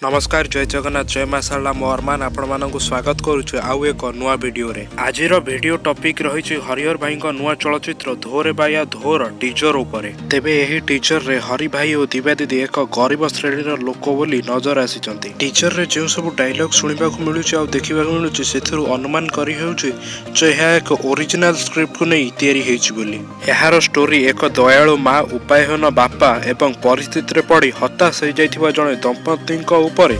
ନମସ୍କାର, ଜୟ ଜଗନ୍ନାଥ, ଜୟ ମା ଶାରଳା। ମୁଁ ଅରମାନ ଆପଣମାନଙ୍କୁ ସ୍ୱାଗତ କରୁଛି ଆଉ ଏକ ନୂଆ ଭିଡ଼ିଓରେ। ଆଜିର ଭିଡ଼ିଓ ଟପିକ୍ ରହିଛି ହରିହର ଭାଇଙ୍କ ନୂଆ ଚଳଚ୍ଚିତ୍ର ଧୋରେ ବାୟା ଧୋର ଟିଜର ଉପରେ। ତେବେ ଏହି ଟିଜରରେ ହରି ଭାଇ ଓ ଦିବ୍ୟା ଦିଦି ଏକ ଗରିବ ଶ୍ରେଣୀର ଲୋକ ବୋଲି ନଜର ଆସିଛନ୍ତି। ଟିଜରରେ ଯେଉଁ ସବୁ ଡାଇଲଗ ଶୁଣିବାକୁ ମିଳୁଛି ଆଉ ଦେଖିବାକୁ ମିଳୁଛି, ସେଥିରୁ ଅନୁମାନ କରିହେଉଛି ଯେ ଏହା ଏକ ଓରିଜିନାଲ ସ୍କ୍ରିପ୍ଟକୁ ନେଇ ତିଆରି ହେଇଛି ବୋଲି। ଏହାର ଷ୍ଟୋରି ଏକ ଦୟାଳୁ ମା, ଉପାୟହୀନ ବାପା ଏବଂ ପରିସ୍ଥିତିରେ ପଡ଼ି ହତାଶ ହେଇଯାଇଥିବା ଜଣେ ଦମ୍ପତିଙ୍କ ଉପରେ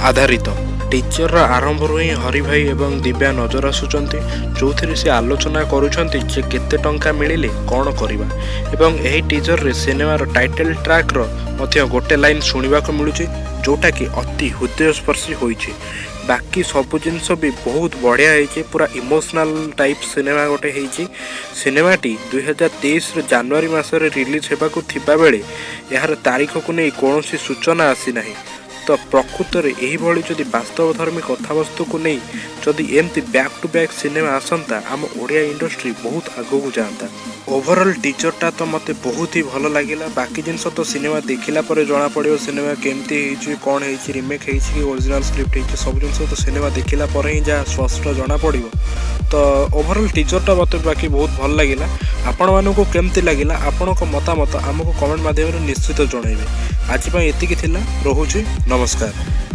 ଆଧାରିତ। ଟିଜରର ଆରମ୍ଭରୁ ହିଁ ହରି ଭାଇ ଏବଂ ଦିବ୍ୟା ନଜର ଆସୁଛନ୍ତି, ଯେଉଁଥିରେ ସେ ଆଲୋଚନା କରୁଛନ୍ତି ଯେ କେତେ ଟଙ୍କା ମିଳିଲେ କ'ଣ କରିବା। ଏବଂ ଏହି ଟିଜରରେ ସିନେମାର ଟାଇଟେଲ୍ ଟ୍ରାକ୍ର ମଧ୍ୟ ଗୋଟେ ଲାଇନ୍ ଶୁଣିବାକୁ ମିଳୁଛି, ଯେଉଁଟାକି ଅତି ହୃଦୟସ୍ପର୍ଶୀ ହୋଇଛି। ବାକି ସବୁ ଜିନିଷ ବି ବହୁତ ବଢ଼ିଆ ହେଇଛି। ପୁରା ଇମୋସନାଲ୍ ଟାଇପ୍ ସିନେମା ଗୋଟେ ହେଇଛି। ସିନେମାଟି 2023ର ଜାନୁଆରୀ ମାସରେ ରିଲିଜ୍ ହେବାକୁ ଥିବାବେଳେ ଏହାର ତାରିଖକୁ ନେଇ କୌଣସି ସୂଚନା ଆସିନାହିଁ। ତ ପ୍ରକୃତରେ ଏହିଭଳି ଯଦି ବାସ୍ତବଧର୍ମୀ କଥାବସ୍ତୁକୁ ନେଇ ଯଦି ଏମିତି ବ୍ୟାକ୍ ଟୁ ବ୍ୟାକ୍ ସିନେମା ଆସନ୍ତା, ଆମ ଓଡ଼ିଆ ଇଣ୍ଡଷ୍ଟ୍ରି ବହୁତ ଆଗକୁ ଯାଆନ୍ତା। ଓଭରଅଲ୍ ଟିଜରଟା ତ ମୋତେ ବହୁତ ହି ଭଲ ଲାଗିଲା। ବାକି ଜିନିଷ ତ ସିନେମା ଦେଖିଲା ପରେ ଜଣାପଡ଼ିବ, ସିନେମା କେମିତି ହେଇଛି, କ'ଣ ହେଇଛି, ରିମେକ୍ ହେଇଛି କି ଓରିଜିନାଲ୍ ସ୍କ୍ରିପ୍ଟ ହେଇଛି। ସବୁ ଜିନିଷ ତ ସିନେମା ଦେଖିଲା ପରେ ହିଁ ଯାହା ସ୍ପଷ୍ଟ ଜଣାପଡ଼ିବ। ତ ଓଭରଅଲ୍ ଟିଜରଟା ମୋତେ ବାକି ବହୁତ ଭଲ ଲାଗିଲା। ଆପଣମାନଙ୍କୁ କେମିତି ଲାଗିଲା? ଆପଣଙ୍କ ମତାମତ ଆମକୁ କମେଣ୍ଟ ମାଧ୍ୟମରେ ନିଶ୍ଚିତ ଜଣାଇବେ। ଆଜି ପାଇଁ ଏତିକି ଥିଲା, ରହୁଛି, ନମସ୍କାର।